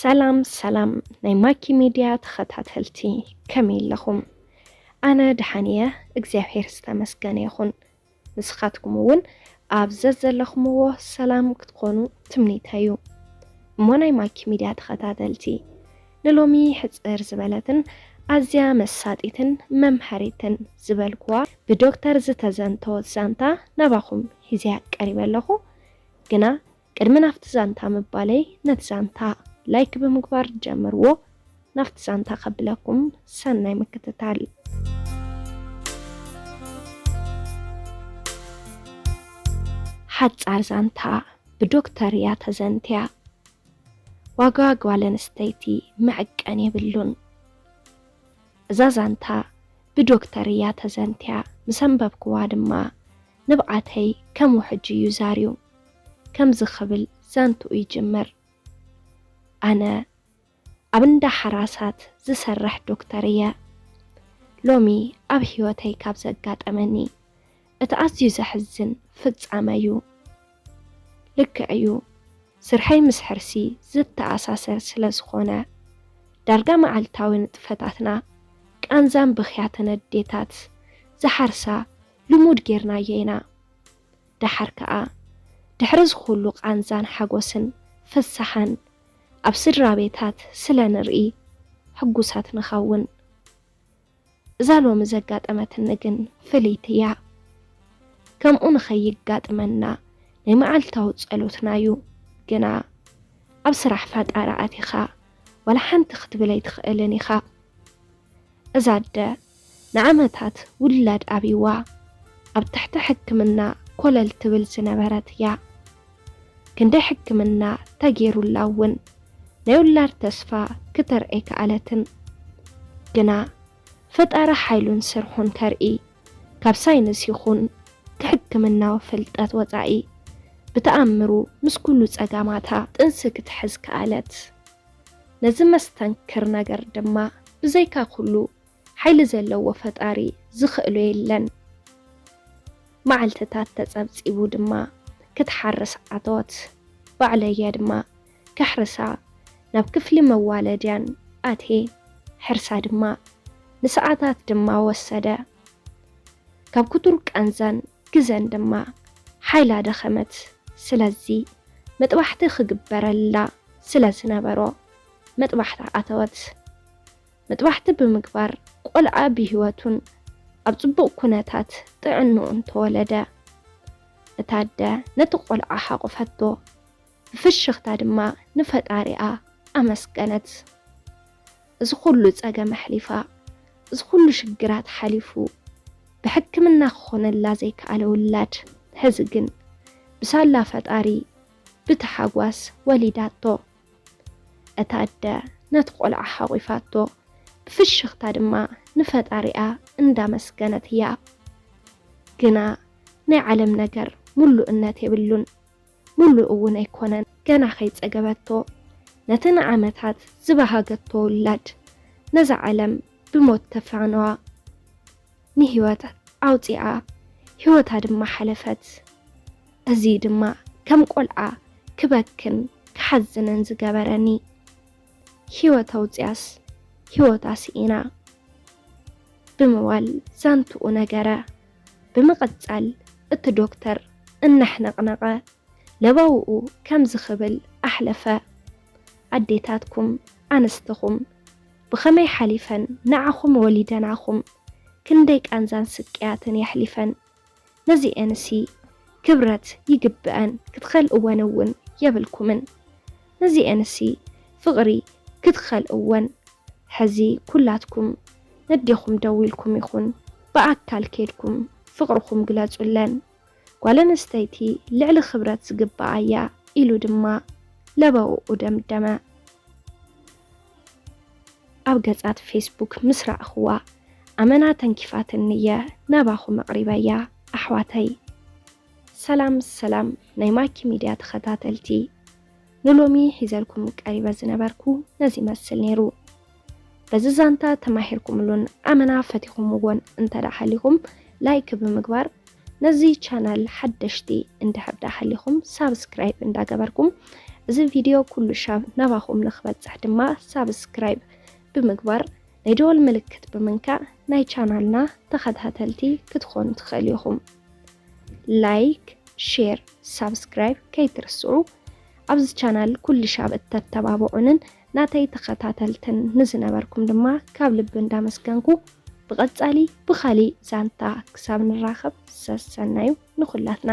ሰላም ሰላም ናይ ማኪ ሚድያ ተኸታተልቲ፣ ከመይ ኣለኹም? ኣነ ደሓን እየ፣ እግዚኣብሔር ዝተመስገነ ይኹን። ንስኻትኩም እውን ኣብ ዘዘለኹምዎ ሰላም ክትኾኑ ትምኒተይ እዩ። እሞ ናይ ማኪ ሚድያ ተኸታተልቲ፣ ንሎሚ ሕጽር ዝበለትን ኣዝያ መሳጢትን መምሃሪትን ዝበልኩዋ ብዶክተር ዝተዘንተወት ዛንታ ናባኹም ሒዘያ ቀሪበ ኣለኹ። ግና ቅድሚ ናብቲ ዛንታ ምባለይ፣ ነቲ ዛንታ ላይክ ብምግባር ጀምርዎ። ናብቲ ዛንታ ከብለኩም፣ ሰናይ ምክትታል። ሓጻር ዛንታ ብዶክተር እያ ተዘንትያ። ዋጋ ጓል ኣንስተይቲ መዐቀን የብሉን። እዛ ዛንታ ብዶክተር እያ ተዘንትያ። ምስ ኣንበብክዋ ድማ ንብዓተይ ከም ውሕጅ እዩ ዛርዩ። ከምዚ ክብል ዛንትኡ ይጅምር። ኣነ ኣብ እንዳ ሓራሳት ዝሰርሕ ዶክተር እየ። ሎሚ ኣብ ህይወተይ ካብ ዘጋጠመኒ እቲ ኣዝዩ ዘሕዝን ፍጻመ እዩ። ልክዕ እዩ፣ ስርሐይ ምስ ሕርሲ ዝተኣሳሰር ስለ ዝኾነ፣ ዳርጋ መዓልታዊ ንጥፈታትና ቃንዛን ብኽያትን ኣዴታት ዝሓርሳ ልሙድ ጌርናዮ ኢና። ደሓር ከኣ፣ ድሕሪ እዚ ኩሉ ቃንዛን ሓጎስን ፍስሓን ኣብ ስድራ ቤታት ስለ ንርኢ፣ ሕጉሳት ንኸውን። እዛ ሎሚ ዘጋጠመትኒ ግን ፍልይቲ እያ። ከምኡ ንኸይጋጥመና ናይ መዓልታዊ ጸሎትና እዩ። ግና ኣብ ስራሕ ፈጣሪ ኣቲኻ ዋላ ሓንቲ ክትብል ኣይትኽእልን ኢኻ። እዛ ኣደ ንዓመታት ውላድ ኣብይዋ ኣብ ትሕቲ ሕክምና ኮለል ትብል ዝነበረት እያ። ክንደይ ሕክምና ተገይሩላ እውን ናይ ውላድ ተስፋ ክተርኢ ኣይከኣለትን። ግና ፈጣሪ ሓይሉን ስርሑን ከርኢ፣ ካብ ሳይንስ ይኹን ክሕክምናዊ ፍልጠት ወጻኢ፣ ብተኣምሩ ምስ ኩሉ ጸጋማታ ጥንሲ ክትሕዝ ከኣለት። ነዚ መስተንክር ነገር ድማ ብዘይካ ኩሉ ሓይሊ ዘለዎ ፈጣሪ ዝኽእሎ የለን። መዓልትታት ተጸብጺቡ ድማ ክትሓርስ ኣተወት። ባዕለየ ድማ ከሕርሳ ናብ ክፍሊ መዋለድያን ኣትየ። ሕርሳ ድማ ንሰዓታት ድማ ወሰደ። ካብ ክቱር ቃንዛን ግዘን ድማ ሓይላ ደኸመት። ስለዚ መጥባሕቲ ክግበረላ ስለ ዝነበሮ መጥባሕቲ ኣተወት። መጥባሕቲ ብምግባር ቆልዓ ብህይወቱን ኣብ ጽቡቕ ኩነታት ጥዕንኡን ተወለደ። እታ ኣደ ነቲ ቆልዓ ሓቑፈቶ፣ ብፍሽኽታ ድማ ንፈጣሪኣ ኣመስገነት። እዚ ኩሉ ጸገም ኣሕሊፋ፣ እዚ ኩሉ ሽግራት ሓሊፉ፣ ብሕክምና ክኾነላ ዘይከኣለ ውላድ፣ ሕዚ ግን ብሳላ ፈጣሪ ብታሓጓስ ወሊዳቶ። እታ ኣደ ነቲ ቆልዓ ሓቑፋቶ፣ ብፍሽኽታ ድማ ንፈጣሪኣ እንዳመስገነት እያ። ግና ናይ ዓለም ነገር ሙሉእነት የብሉን፣ ሙሉእ እውን ኣይኮነን። ገና ከይጸገበቶ፣ ነቲ ንዓመታት ዝበሃገቶ ውላድ ነዛ ዓለም ብሞት ተፋነዋ። ንህይወት ኣውጺኣ፣ ህይወታ ድማ ሓለፈት። እዚ ድማ ከም ቆልዓ ክበክን ክሓዝንን ዝገበረኒ። ህይወት ኣውጺኣስ ህይወታ ስኢና ብምባል ዛንትኡ ነገረ። ብምቕጻል እቲ ዶክተር እናሕነቕነቐ ለበውኡ ከምዚ ክብል ኣሕለፈ። ኣዴታትኩም ኣንስትኹም ብኸመይ ሓሊፈን ንዓኹም ወሊደናኹም ክንደይ ቃንዛን ስቅያትን የሕሊፈን። ነዚኤንሲ ክብረት ይግብአን ክትኸልእወን እውን የብልኩምን። ነዚኤንሲ ፍቕሪ ክትኸልእወን። ሕዚ ኩላትኩም ነዴኹም ደው ኢልኩም ይኹን ብኣካል ኬድኩም ፍቕርኹም ግለጹለን። ጓል ኣንስተይቲ ልዕሊ ክብረት ዝግብኣ እያ ኢሉ ድማ ለበውኡ ደምደመ። ኣብ ገጻት ፌስቡክ ምስ ረኣኽዋ ኣመና ተንኪፋትኒ እየ ናባኹም ኣቕሪበያ ኣሕዋተይ። ሰላም ሰላም ናይ ማኪ ሚድያ ተኸታተልቲ፣ ንሎሚ ሒዘልኩም ቀሪበ ዝነበርኩ ነዚ ይመስል ነይሩ። በዚ ዛንታ ተማሂርኩምሉን ኣመና ፈቲኹምዎን እንተ ደኣ ሃሊኹም ላይክ ብምግባር፣ ነዚ ቻናል ሓደሽቲ እንድሕር ደኣ ሃሊኹም ሳብስክራይብ እንዳገበርኩም እዚ ቪድዮ ኩሉ ሻብ ናባኹም ንክበጽሕ ድማ ሳብስክራይብ ብምግባር ናይ ደወል ምልክት ብምንካእ ናይ ቻናልና ተኸታተልቲ ክትኾኑ ትኽእሉ ኢኹም። ላይክ፣ ሼር፣ ሳብስክራይብ ከይትርስዑ። ኣብዚ ቻናል ኩሉ ሻብ እተተባብዑንን ናተይ ተኸታተልትን ንዝነበርኩም ድማ ካብ ልቢ እንዳመስገንኩ ብቐጻሊ ብኻሊእ ዛንታ ክሳብ ንራኸብ ሰሰናዩ ንኹላትና።